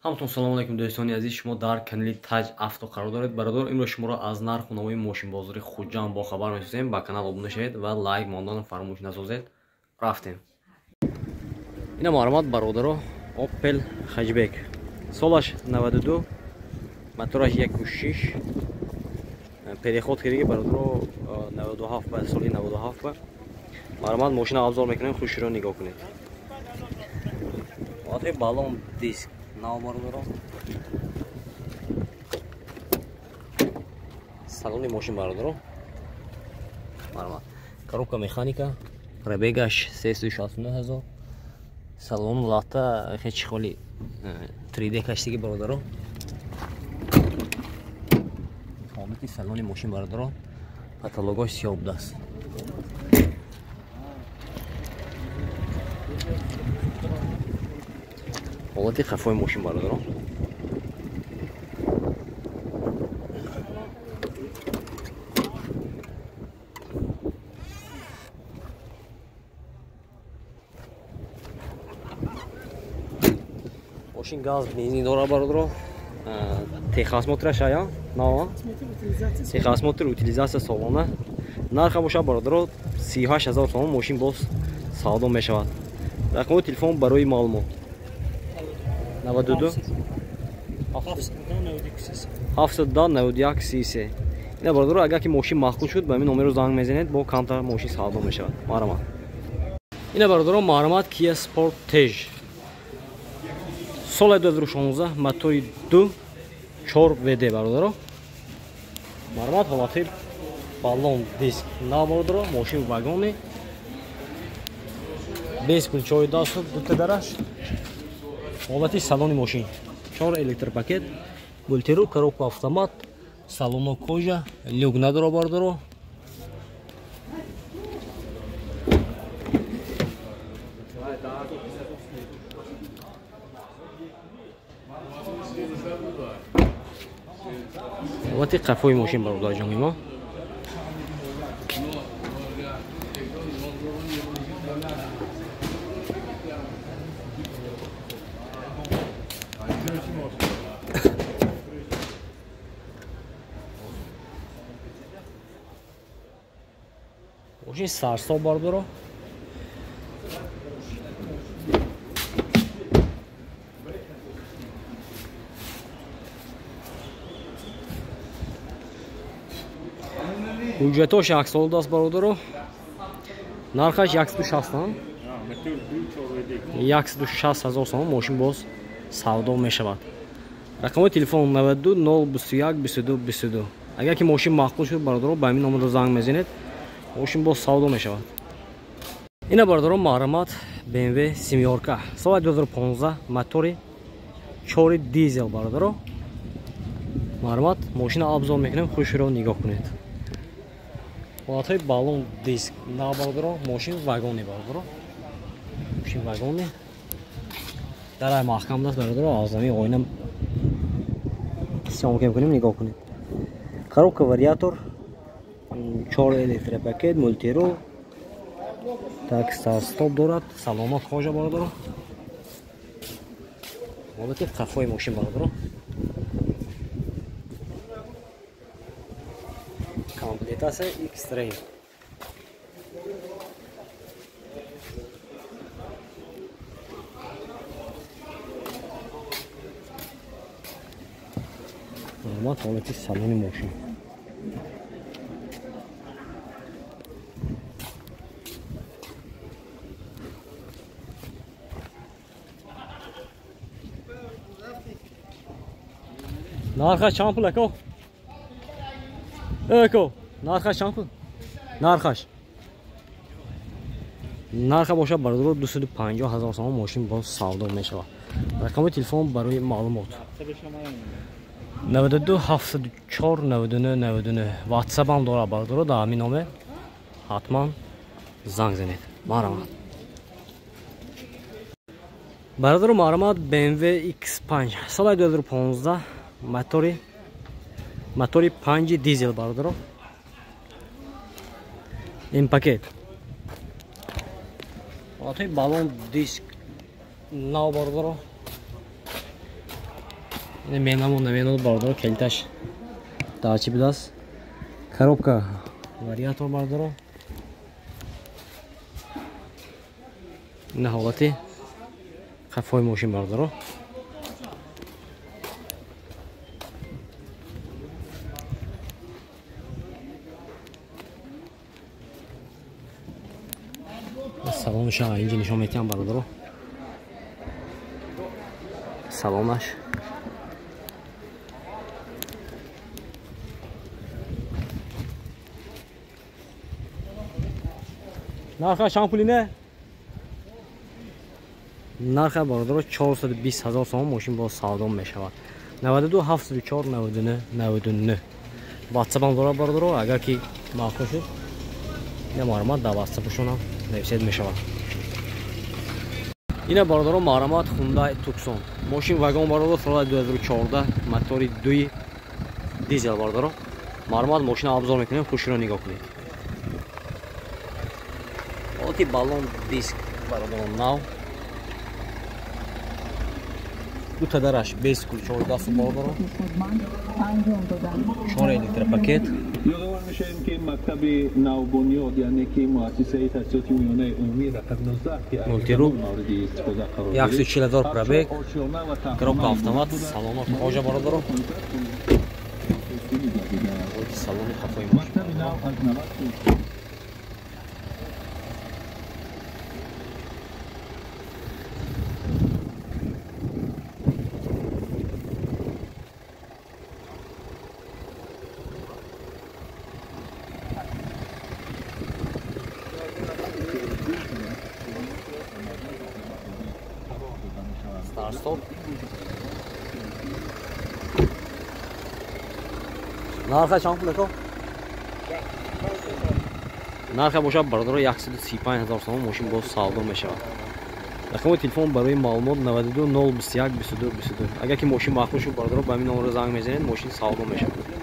Ҳаматон салом алейкум, дӯстони азиз. Шумо дар канали Таҷ Авто қарор доред. Бародар, имрӯз шуморо аз нарху навои мошинбозори Хуҷанд бохабар месозем. Ба канал обуна шавед ва лайк монданро фаромӯш насозед. Рафтем. Ина маълумот бародаро, Opel Hatchback. Солаш 92, мотораш 1.6. Переход кардиги бародаро 97 ба соли 97 ба. Маълумот мошина обзор мекунем, хушро нигоҳ кунед. Ҳолати баллон диск нав бародаро. Салони мошин бародаро. Марҳамат. Коробка механика, пробегаш 369 000. Салон лата хечи холи 3D каштиги бародаро. Ҳолати салони мошин бародаро, каталогош сиёҳ будааст. Ҳолати қафои мошин бародаро. Мошин газ бензин дора бародаро. Техосмотраш ая? Нава? Техосмотр утилизация солона. Нарха боша бародаро 38 000 сомон мошин боз савдо мешавад. Рақами телефон барои маълумот 92 710 91 33. Ина бародаро, агар ки мошин маъқул шуд, ба ҳамин номерро занг мезанед, бо камтар мошин савдо мешавад. Марҳамат. Ина бародаро, марҳамат, Kia Sportage. Соли 2016, мотори 2 4 VD бародаро. Марҳамат, ҳолати баллон диск нав бародаро, мошин вагони. Без ключои даст, дута дараш. Ҳолати салони мошин 4 электропакет, мультиру, коробка автомат, салоно кожа, люк надоро бародаро. Ҳолати қафои мошин бародарҷони мо. Мошин сарсоб бародаро. Ҳуҷҷатош 1 сол даст бародаро. Нархаш 160 160 000 сомон мошин боз савдо мешавад. Рақами телефон 92 021 22 22. Агар ки мошин маъқул шуд бародаро, ба ҳамин номерро занг мезанед, мошин боз савдо мешавад. Ина бародаро, марҳамат, BMW семёрка, соли 2015, мотори 4 дизел бародаро. Марҳамат, мошина обзор мекунем, хушро нигоҳ кунед. Ҳолатҳои баллон диск нав бародаро, мошин вагони бародаро. Мошин вагони. Дарай маҳкам даст бародаро, аз ҳамин оина съёмка мекунем, нигоҳ кунед. Коробка вариатор, 4 электропакет, мультиру, так старт-стоп дорад, салоно кожа бародаро. Ҳолати қафои мошин бародаро. Комплектация X-Trail. Марҳамат, ҳолати салони мошин. Нархаш чанд пул ако? Ако, нархаш чанд пул? Нархаш. Нарха бошад бародаро 250 000 сомон мошин боз савдо мешавад. Рақами телефон барои маълумот 92 704 99 99. WhatsApp ҳам дорад бародаро, дар ҳамин номер ҳатман занг занед. Марҳамат. Бародаро, марҳамат, BMW X5, соли 2015, мотори 5 дизел бародаро. Ин пакет. Ҳолати баллон диск нав бародаро. Ина менамон наменод бародаро, келиташ дар чӣ будааст? Коробка вариатор бародаро. Ина ҳолати қафои мошин бародаро. Салонша инҷа нишон метиҳам бародаро. Салонаш. Нарха чанд пули не? Нарха бародаро 420 ҳазор сомон мошин боз савдо мешавад. 92 704 99 99. WhatsApp-ам дорад бародаро, агар ки маъқул шуд, ина марҳамат дар WhatsApp-шонам нависед мешавад. Ина бародаро марҳамат Hyundai Tucson. Мошин вагон бародаро, соли 2014, мотори 2 дизел бародаро. Марҳамат мошина обзор мекунем, хушро нигоҳ кунед. Ҳолати баллон диск бародаро нав. Ду тадараш без ключҳои дасту бародаро. 4 электропакет. Ёдовар мешавем, ки мактаби навбунёд, яъне ки муассисаи таҳсилоти миёнаи умумӣ рақами 19, ки мултирул мавриди истифода қарор гирифт, 140 0 пробег, ошёна ва коробка автомат, салоно кожа бародаро. Салони қафои мошин. Мактаби нав аз 90 Старт-стоп. Нарха чанд пул ако? Нарха бошад бародаро 135 ҳазор сомон мошин боз савдо мешавад. Рақами телефон барои маълумот 92 021 22 22. Агар ки мошин маъқул шуд бародаро, ба ҳамин номерро занг мезанед, мошин савдо мешавад.